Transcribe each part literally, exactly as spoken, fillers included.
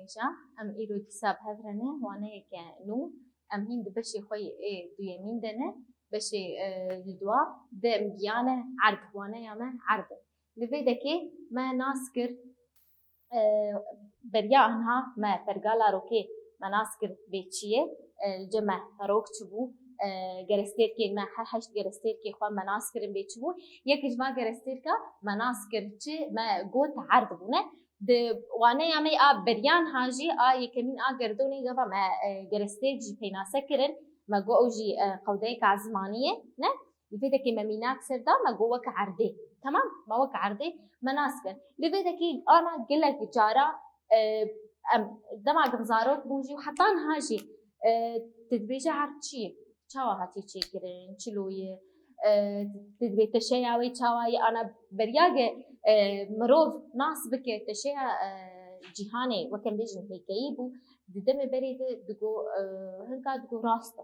Hêja, em îro dîsa bi hev re ne, waneyeke nû. Em hîn di beşê xwe yê ê duyemîn de ne, beşê, e, li dua de em giyane erd, waneya me erd e. Li vê dekê me nas kir, e, beriya anha me pergala rokê me nas kir bê çi ye, e, li cem me rok çi bû, e, gerestêrkên me, her heşt gerestêrkê xwe me nas kirin bê çi bû. Yek ji va gerestêrka me nas kir çi, me got erd bûne. Di waneya me a beriyan ha jî a yekemîn a gerdonê gava me, e, gerestêrk jî pênase kirin. Me got ew jî, e, qewdeyeka zimanî ye, ne? Li vê dekê me mînak ser da, me got wek erdê. Temam? Me wek erdê me nas kir. Li vê dekê ana gelek cara, e, em, dema em zarok bûn jî û heta niha jî, e, tu dibêje erd çi ye? Çawa hatiye çêkirin? Çilo ye? E, tu dibê teşeya wê çawa ye? Ana beriya ge, e, mirov nas bike teşeya, e, cîhanê, weke em bêjin hêkeyî bû, di demê berê de digo, e, hinka digo rast e.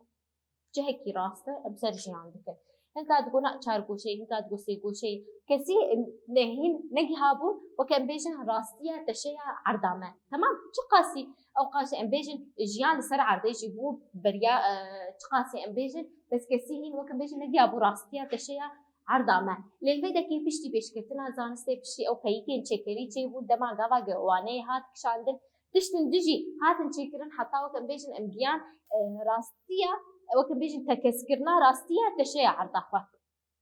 Cihekî rast e, em ser jiyan dikin. Hinka digo na çar goşeyî, hinka digo sê goşeyî. Kesî nehîn negihabûn, weke em bêjin rastiya teşeya erda me. Temam? Çiqasî ew qaşê em bêjin jiyan li ser erdê jî bû beriya, e, çiqasî em bêjin, bes kesî hîn weke em bêjin negihabû rastiya teşeya erda me. Lê li vê dekê piştî pêşketina zanistê, piştî ew peyîkên çêkerî çêbûn, dema gava ge waneyê hat kişandin, tiştin dijî hatin çêkirin, heta wek em bêjin em giyan, e, rastiya, wek em bêjin tekeskirina rastiya teşeya erda xwe.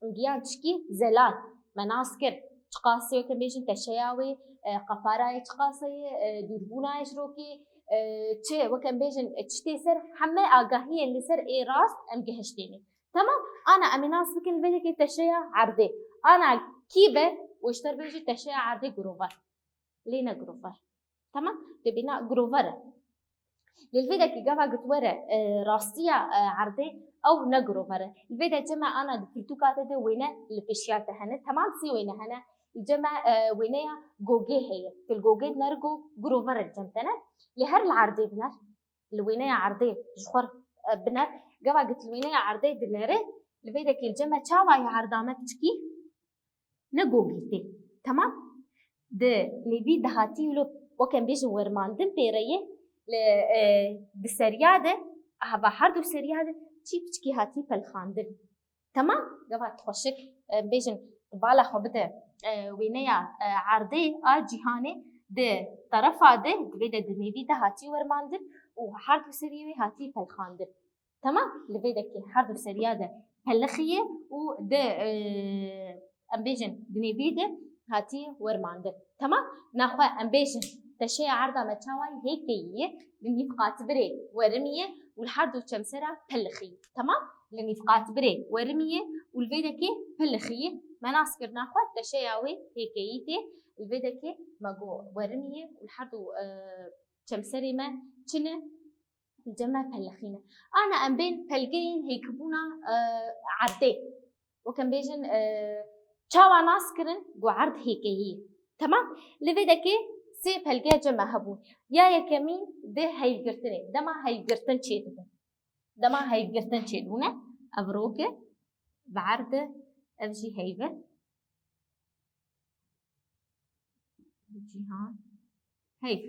Em giyan çikî zelal, me nas kir. Çiqasê wek em bêjin teşeya wê, e, qeparayê çiqasê ye, e, dûrbûna ye ji rokê, e, çi, wek em bêjin, e, çi tê ser, heme agahiyên li ser ê rast em gihiştêne. Temam? Ana em ê nas bikin li vê dekê teşeya erdê. Ana kî be, wê ji te re bêjî teşeya erdê girovar. Lê ne girovar. Temam? Dibê na girovar e. Lê li vê dekê gava got were, e, rastiya, e, erdê ew ne girovar e. Li vê de cem me ana di pirtûka te de wêne li pêşiya te hene. Temam, sê wêne hene. Li cem me, e, wêneya gogê heye. Tu li gogê diner go girovar e li cem te ne. Lê her li erdê biner. Li wêneya erdê ji xwe, e, biner. Gava got li wêneya erdê dinere. Li vê dekê li cem me çawa ye erda me piçkî? Ne gogî tê. Temam? Di nêvî dahatî wilo wek em bêjin wermandin pê re ye, li, e, di seriya de, hava her du seriya de çî piçkî hatî pelxandin. Temam? Gava tu xweşik, e, bêjin, tu bala xwe bide, e, wêneya, e, erdê a cîhanê di terefa de, di vê de di nêvî de hatî wermandin û her du seriyê wê hatî pelxandin. Temam? Li vê dekê her du seriya de pelixiye û di, e, em bêjin di nêvî de hatî wermandin. Temam? Naxwe em bêjin teşeya erda me çawa ye? Hêkeyî ye, li nîvqatbirê werimî ye û li her du çemsera pilixiye. Temam? Li nîvqatbirê werimî ye û li vê dekê pilixiye. Me nas kir naxwe teşeya wê hêkeyî tê. Li vê dekê me got werimî ye û li her du, e, çemserê me çi ne? Li cem me pelixîne. Ana em bên pelgeyên hêkbûna, e, erdê. Wek em bêjin, e, çawa nas kirin ku erd hêkeyî. Temam? Li vê dekê sê pelge cem me hebûn. Ya yekemîn di heyvgirtinê. Dema heyvgirtin çêdibû. Dema heyvgirtin çêdibûne. Ev rok e, bi erd e, ev jî heyv e. Cîhan. Heyv.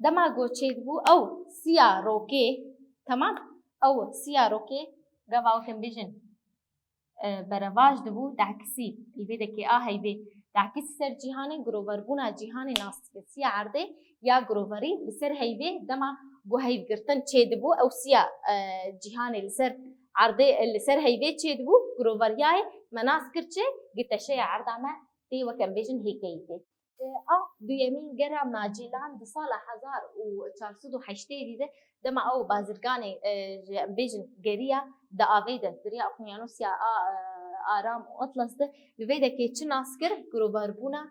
Dema ku çêdibû ew siya rokê, temam? Ew siya rokê gava wek em bêjin, e, berevaj dibû, dehkisî, li vê dekê a heyvê, dehkisî ser cîhanê, giroverbûna cîhanê nas dike. Siya erdê ya giroverî li ser heyvê, dema ku heyvgirtin çêdibû, ew siya, e, cîhanê li ser erdê, li ser heyvê çêdibû, giroveriyayê me nas kir çi? Gi teşeya erda me tê, wek em bêjin hêkeyî tê. E, a duyemîn gera Macîlan di sala hezar û çar sed û heştê de dema ew bazirganê, e, ji em bêjin geriya di avê de, di riya Oqyanusya a, e, Aram û Atlas de, li vê dekê çi nas kir? Girovarbûna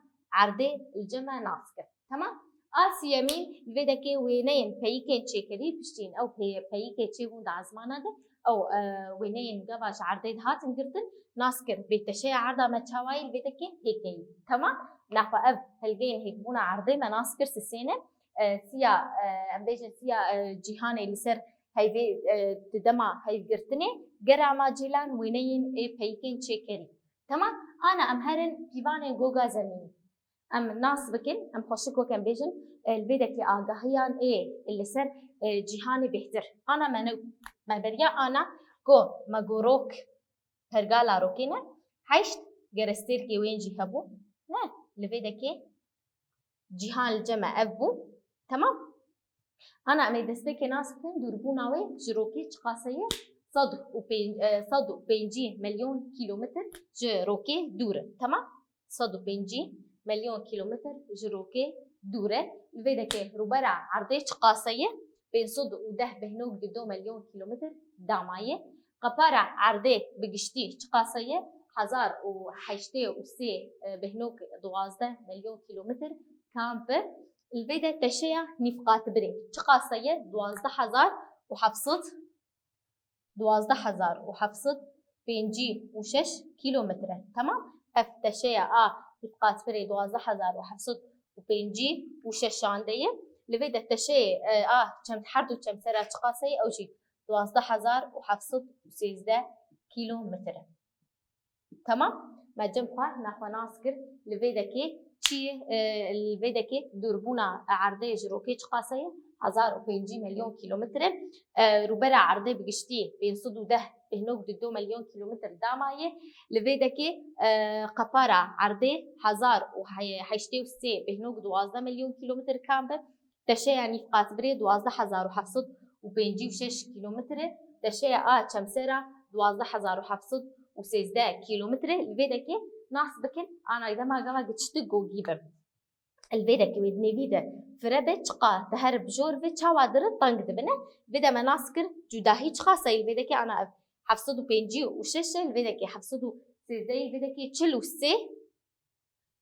erdê li cem me nas kir. Temam? A siyemîn li vê dekê wêneyên peyikên çêkerî piştîn ew pey-, peyikê çêbûn di ezmana de, ew, e, wêneyên gava ji erdê dihatin girtin, nas kir, bê teşeya erda me çawa ye li vê dekê hêkeyî. Temam? Naxwe ev pelgeyên hêkbûna erdê me nas kir sisê ne. E, siya, e, em bêjin siya, e, cîhanê li ser heyvê, e, di dema heyvgirtinê, gera Macîlan wêneyên ê peyikên çêkerî. Temam? Ana em herin pîvanên goga zemînî. Em nas bikin, em xweşik wek em bêjin, e, li vê dekê agahiyan ê li ser, e, cîhanê bêhtir. Ana me ne, me beriya ana ku me got rok, pergala rokê ne, heşt gerestêrkê wên jî hebû. Ne, li vê dekê cîhan li cem me ev bû. Temam. Ana em ê destpêkê nas bikin dûrbûna wê ji rokê çiqase ye? Sed û pênc, e, sed û pêncî milyon kîlometr ji rokê dûr e. Temam. Sed û pêncî milyon kîlometr ji rokê dûr e. Li vê dekê rûbera erdê çiqase ye? Pênc sed û deh bêhnok di du milyon kîlometr dama ye. Qepara erdê bi giştî çiqase ye? Hezar û heştê û sê, e, bêhnok duwazdeh milyon kîlometr kamp e. Li vê de teşeya nîvqatbirê çiqase ye? Duwazdeh hezar û heft sed, duwazdeh hezar û heft sed pêncî û şeş kîlometre. Temam? Ev teşeya a nîvqatbirê duwazdeh hezar û heft sed û pêncî û şeşan de ye. Li vê de teşeyê, e, a çem-, her du çemsera çiqase ye? Ew jî duwazdeh hezar û heft sed û sêzdeh kîlometre. Temam? Me cem xwe nexwe nas kir. Li vê dekê çi ye? E, li vê dekê dûrbûna erdê ji rokê çiqase ye? Hezar û pêncî milyon kîlometre. E, rûbera erdê bi giştî pênc sed û deh bêhnok di du milyon kîlometr dama ye. Li vê dekê, e, qepara erdê hezar û heştê û sê bêhnok duwazdeh milyon kîlometr kamp e. Teşeya nîvqatbirê duwazdeh hezar û heft sed û pêncî û şeş kîlometre, teşeya a çemsera duwazdeh hezar û heft sed û sêzdeh kîlometre. Li vê dekê nas bikin, ana dema gava giçtik gogî bin. Li vê dekê wê di nêvî de fire be, çiqa teher bi jor ve çawa dire teng dibine. Vê de me nas kir cudahî çiqas e, li vê dekê ana ev heft sed û pêncî û şeş e, li vê dekê heft sed û sêzdeh, li vê dekê çil û sê.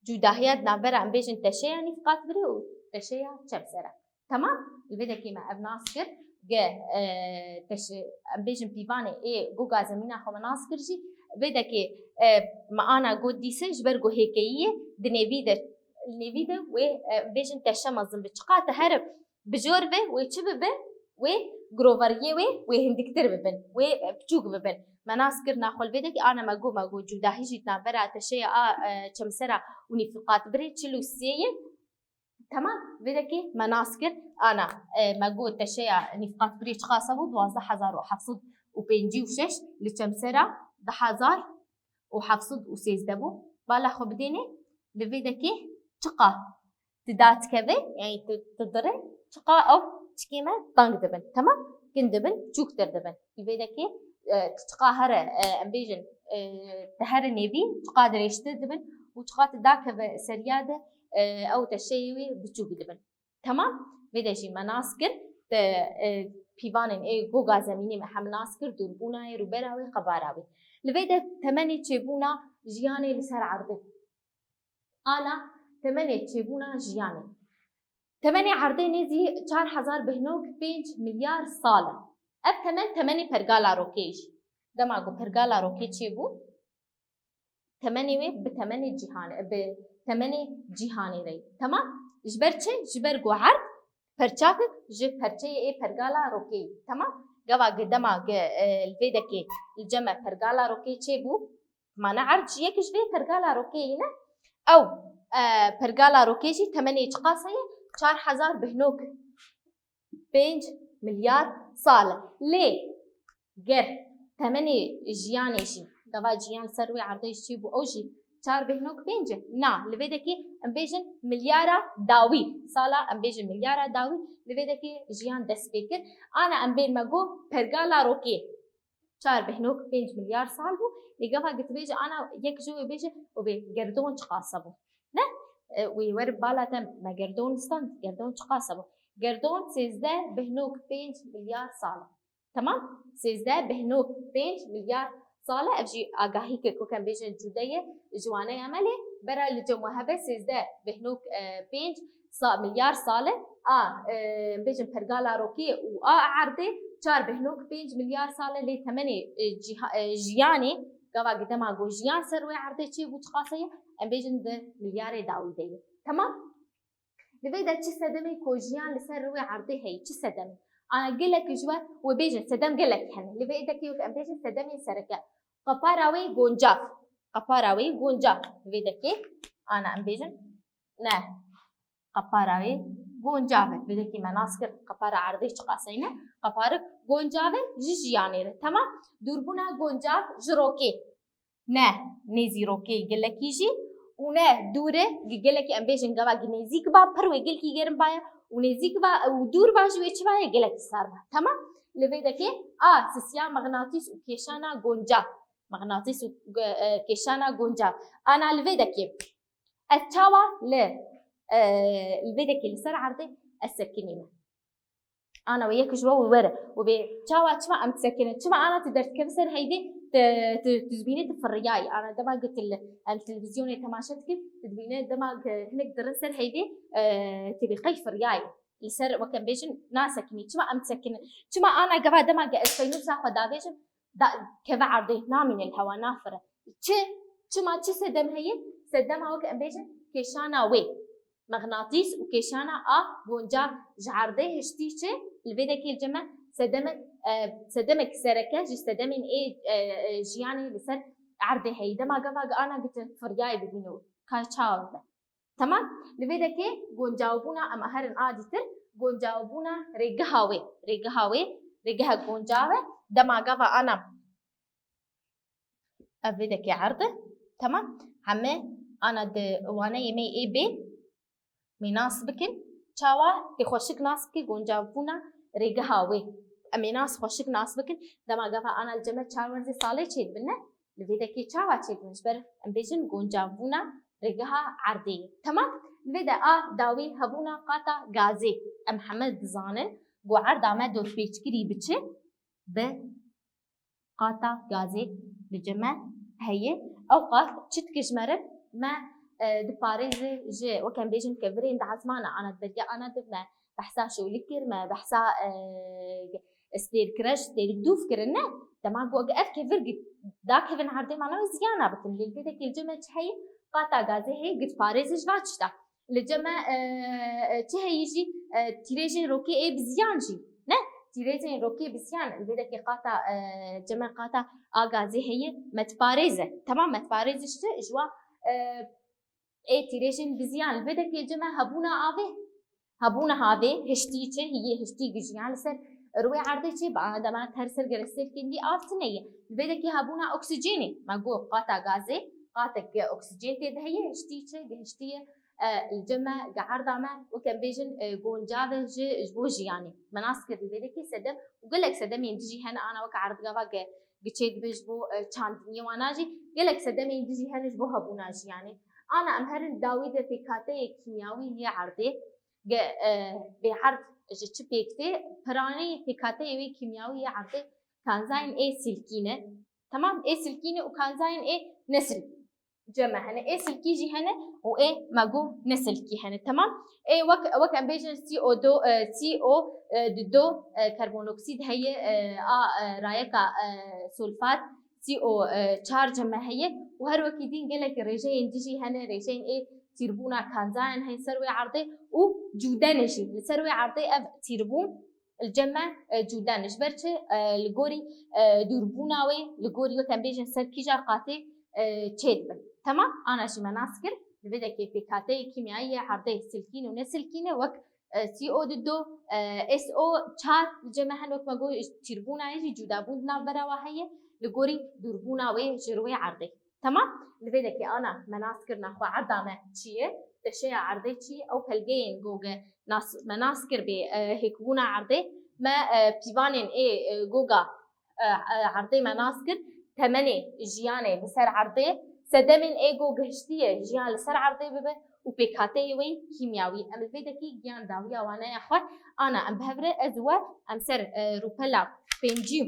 Cudahiya di navbera em bêjin teşeya nîvqatbirê û teşeya çepsera. Temam? Li vê dekê me ev nas kir, ge, e, teşe-, em bêjin pîvanê ê goga zemîna xwe me nas kir jî. Vê dekê, e, me ana got dîse ji ber ku hêkeyî ye, di nêvî de, nêvî de wê, e, em bêjin teşe mezin bi. Çiqa te here bi jor ve wê çi bibe? Wê giroveriyê wê, wê hindiktir bibin, wê, e, piçûk bibin. Me nas kir naxwe li vê dekê ana me got, me got cudahî jî di navbera teşeya a, e, çemsera û nîvqatbirê çil û sê ye. Temam, vê dekê me nas kir, ana, e, me got teşeya nîvqatbirê çiqas e bû? Duwazdeh hezar û heft sed û pêncî û şeş, li çemsera du hezar û heft sed û sêzdeh bû. Bala xwe bidêne, li vê dekê çiqa tu dadikeve, yani tu, tu dire, çiqa ew çikê me teng dibin. Temam? Kin dibin, çûktir dibin. Li vê dekê, e, tu çiqa here, e, em bêjin, e, tu here nêvî, çiqa dirêjtir dibin û çiqa tu dakeve seriya de, e, ew teşeyê wê biçûk dibin. Temam? Vê de jî me nas kir, te, e, pîvanên ê goga zemînê me hem nas kir, dûrbûna yê, rûbera wê, qebara wê. Li vê de temenê çêbûna jiyanê li ser erdê. Ana temenê çêbûna jiyanê. Temenê erdê nêzî çar hezar bêhnok pênc milyar sal e. Ev temen, temenê pergala rokê jî. Dema ku pergala rokê çêbû, temenê wê bi temenê cîhanê, bi temenê cîhanê re ye. Temam? Ji ber çi? Ji ber ku erd perçakek ji perçeyê ê pergala rokê ye. Temam? Gava gi dema gi, e, li vê dekê li cem me pergala rokê çêbû, mane erd jî yek ji vê pergala rokê ye ne? Ew, e, pergala rokê jî temenê çiqas heye? Çar hezar bêhnok pênc milyar sal e. Lê ger temenê jiyanê jî, gava jiyan ser wê erdê jî çêbû, ew jî çar bêhnok pênc e? Na, li vê dekê em bêjin milyara dawî. Sala em bêjin milyara dawî, li vê dekê jiyan dest pê kir. Ana em bên me got pergala rokê çar bêhnok pênc milyar sal bû. Lê gava gi tu bêje ana yek ji wê bêje, û bê gerdon çiqas e bû? Ne? E, wê werin bala te me gerdon stand, gerdon çiqas e bû? Gerdon sêzdeh bêhnok pênc milyar sal e. Temam? Sêzdeh bêhnok pênc milyar sal e. Ev jî agahî ke ku em bêjin cude ye, ji waneya me lê bera li cem we hebe sêzdeh bêhnok, e, pênc sa-, milyar sal e. A, e, em bêjin pergala rokê û a erdê çar bêhnok pênc milyar sal e, lê temenê, e, cîha-, e, jiyanê, gava gi dema ku jiyan ser wê erdê çêbû çiqas heye, em bêjin di milyarê dawî de ye. Temam? Li vê de çi sedemê ku jiyan li ser rûyê erdê heye, çi sedemê? Ana gelek ji we wê bêjin sedem gelek hene. Li vê dekê wek em bêjin sedemê sereke. Qepara wê goncav. Qepara wê goncav. Li vê dekê ana em bêjin ne. Qepara wê Goncav e. Vêdekî me nas kir qepara erdê çiqaseyne. Qeparik goncav e ji jiyanê re. Temam. Dûrbûna goncav ji rokê. Ne nêzî rokê gelekî jî û ne dûr e, gi-, gelekî em bêjin gava gi nêzîk ba, pir wê gelkî gerim baye û nêzîk ba û dûr ba jî wê çi baye, gelekî sar ba. Temam? Li vê dekê a sisiya mexnatîs û kêşana goncav. Mexnatîs û, e, e, kêşana goncav. Ana li vê dekê ez çawa li, e, li vê dekê li ser erdê ez sekinîme. Ana we yek ji we were. Û bê çawa çima em disekinin? Çima ana tu derdikevî ser heyvê, tu, tu, tu dibînî tu firiyayî. Ana dema gitil em televîzyonê temaşe dikin, tu dibîne dema ge-, hinek dirin ser heyvê, e, tu bê qey firiyayî. Li ser wek em bêjin nasekinî. Çima em disekinin? Çima ana gava dema ge ez peynûsa xwe davêjim, da, keve erdê, namîne li hewa, nafire. Çi? Çima çi sedem heye? Sedema wek em bêjin kêşana wê. Mexnatîs û kêşana a goncav ji erdê hiştî çi? Li vê dekê ceme sedemek, e, sedemek sereke ji sedemên ê, e, e, jiyanê li ser erdê heye. Dema gava gi ana gitin firyayê bibîne û ka çawa bibe. Temam? Li vê dekê goncavbûna em herin a dîtir, goncavbûna rêgeha wê. Rêgeha wê, rêgeha goncav e. Dema gava ana Ev vê dekê erd e. Temam. Heme ana di waneyê me ê bê. Mê nas bikin. Çawa tê xweşik nas bike goncavbûna rêgeha wê. Em ê nas xweşik nas bikin. Dema gava ana li ceme çar werzê salê çêdibin ne? Li vê dekê çawa çêdibin? Ji ber em bêjin goncavbûna rêgeha erdê ye. Temam. Li vê de a dawî hebûna qata gazê. Em heme dizanin ku erda me dorpêçkirî bi çi? Bi qata gazê li cem me heye. Ew qat çi dike ji me re? Me, e, diparêze ji, wek em bêjin, kevirên di ezmana ana di berge ana di me behsa şolî kir, me behsa, e, stêrkireş, stêrikdûv kirin, ne? Dema ku ev kevir gi-, dakevin erdê, mana wê ziyana bikin. Lê li vê dekê li cem me çi heye? Qata gazê heye, gi diparêze ji va tişta. Li cem me, e, e, çi heyî jî, e, tîrêjên rokê ê bi ziyan jî. Ne? Tîrêjên rokê bi ziyan. Li vê dekê qata, e, cem me qata a gazê heye, me diparêze. Temam, me diparêze ji, ji wa, e, ê tîrêjên bi ziyan. Li vê dekê cem me hebûna avê. Hebûna avê, hiştî çi? Hiyê hiştî gijiyan li ser rûyê erdê çê bi ana dema her ser gelek sêv kêndî av tune ye. Li vê dekê hebûna oksîjenê. Me got qata gazê, qatek oksîjen tê de heye, hiştî çi? Gi hiştî ye. E, li cem me, gi erda me, wek em bêjin, e, goncav e ji, ji bo jiyanê. Me nas kir li vê dekê sedem û gelek sedemên dijî hene ana wek erdgava ge, gi çêdibe ji bo, e, çandiniyê wana jî. Gelek sedemên dijî hene ji bo hebûna jiyanê. Ana em herin dawî de pêkhateyê kîmyawî yê erdê. Ge, e, bê erd ji çi pêk tê? Piranî pêkhateyê wê kîmyawî yê erdê kanzayên ê silkî ne. Temam, ê silkî ne û kanzayên ê nesil. Cem me hene. Ê silkî jî hene û ê me got ne silkî hene. Temam. Ê wek, wek em bêjin C O du, e, C O, e, du do, e, karbonoksîd heye, e, a, e, rayeka, e, sulfat, C O, e, çar cem me heye û her wekî dîn gelek rêjeyên dijî hene, rêjeyên ê tîrbûna kanzayan heye ser wê erdê û cûden e jî. Li ser wê erdê ev tîrbûn li cem me, e, cûden e. Ji ber çi? E, li gorî, e, dûrbûna wê, li gorî wek em bêjin ser kîja qatê, e, çêdibin. Temam, ana jî me nas kir. Li vê dekê pêkhateyê kîmyayî yê erdê silkîn û nesilkîn e, wek, e, C O du do, e, S O çar li cem me hene, wek me got, tîrbûna ye jî cûdabûn di navbera wa heye, li gorî dûrbûna wê ji rûyê erdê. Temam? Li vê dekê ana me nas kirina xwe erda me çi ye, teşeya erdê çi ye, ew pelgeyên goge nas, me nas kir bê, e, hêkbûna erdê, me, e, pîvanên ê, e, goga, e, e, erdê me nas kir, temenê jiyanê li ser erdê, sedemên ê go gihiştiye jiyan li ser erdê bibe û pêkhateyê wê kîmyawî. Em li vê dekî giyan dawiya waneya xwe ana em bi hev re ez we em ser, e, rûpela pêncî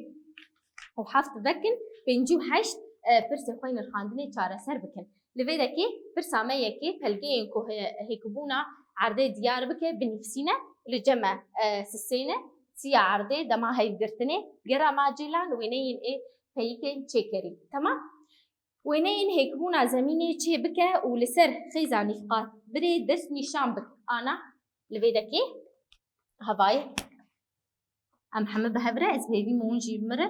û heft vekin, pêncî û heşt, e, pirsê xwe yê nirxandinê çareser bikin. Li vê dekê pirsa me yekê pelgeyên ku hê-, hêkbûna erdê diyar bike, binivîsîne, li cem me, e, sisêne, siya erdê, dema heyvgirtinê, gera macêlan, wêneyên ê peyikên çêkerî. Temam? Wêneyên hêkbûna zemînê çê bike û li ser xêza nîvqatbirê dest nîşan bike. Ana, li vê dekê hevayê. Em heme bi hev re, ez hêvî me hûn jî bi min re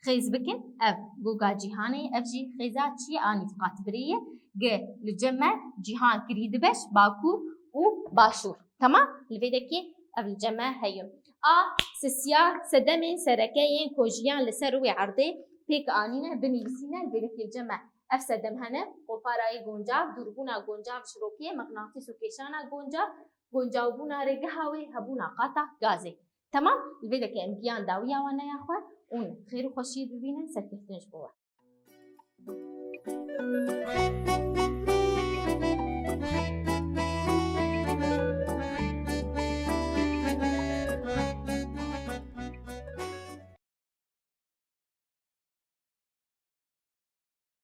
xêz bikin. Ev goga cîhanê, ev jî xêza çi ye? A nîvqatbirê ye. Gi li cem me cîhan kirî di beş, Bakur û Başûr. Temam? Li vê dekê ev li cem me heye. A, sisiya sedemên sereke yên ku jiyan li ser rûyê erdê pêk anîne, binivîsîne, li vê dekê li cem me ev sedem hene: qoparayê goncav, dûrbûna goncav ji rokê, mixnatîs û kêşana goncav, goncavbûna rêgeha wê, hebûna qata gazê. Temam? Li vê dekê em giyan dawiya wan neya xwe û xêr û xweşiyê dibînin, serkeftin ji bo we.